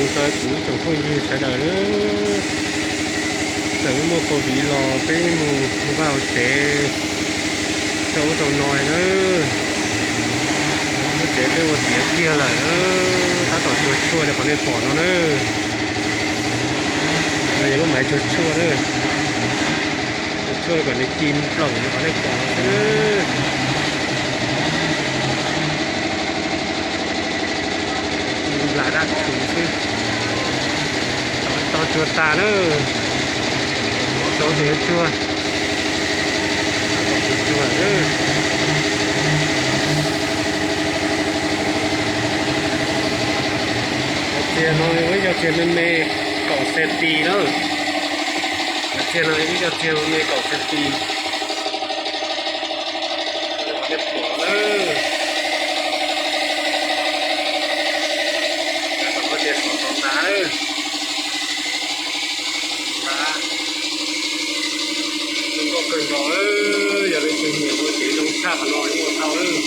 Tau kuv ib tsoom phooj ywg sawv daws, txawm muaj covid los peb mus vaj ua tsev rau ub rau no na. Lub tsev peb ua tiav kiag lawm, tab tom tsuag tshuaj li qhov nej pom no na. No yog lub maiv tsuag tshuaj na. Tsuag tshuaj kom nws ci nploom li qhov nej pom no xwb na. Ci nplas dab tsi xwb. Tau tsuag tas na. Tau tsuag tsuag. Tsuag tsuag. Cov txiag no ib co txiag me me kaum xenti na. Cov txiag no ib co txiag me me kaum xenti. Qhov nej pom na, qhov tias xov xov tas, tas, zoo nkauj kawg nkaus. Yog leej twg nyiam ua tsev zoo tshaj qhov no yeej ua tau lawm.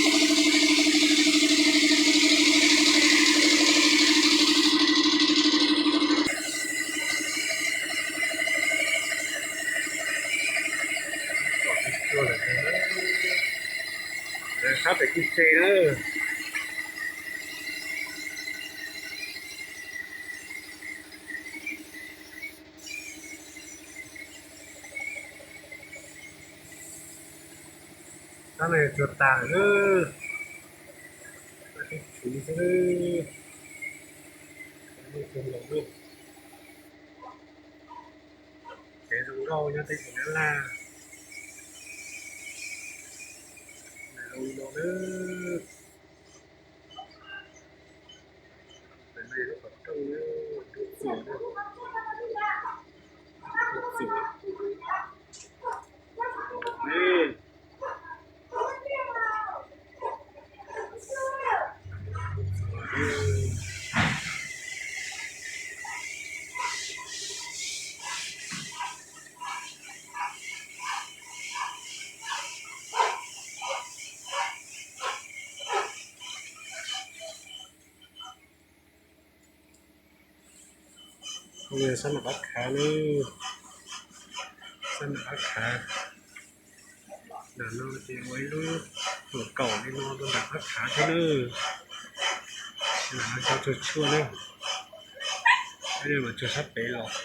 Sab pem kuj tse na. Sab no tsuag tas lawm, tib tsuv xwb. Tsev zoo nkauj nyob teb chaws Nyab Laj, zoo no na. Lub qhov rooj, tus txiv, tus txiv. Sab nram qab khav na, sab nram qab khav. Nram no ces ua ib lub tus kaum li no rau nram qab khav thiab na. Nram no cov tsuag tshuaj na, peb mam tsuag sab pem los.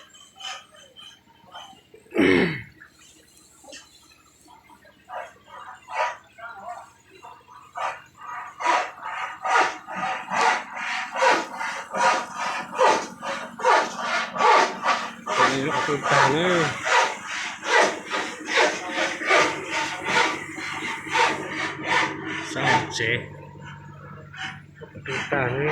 Qhov rooj tag na, sab hauv tsev, qhov rooj tag na.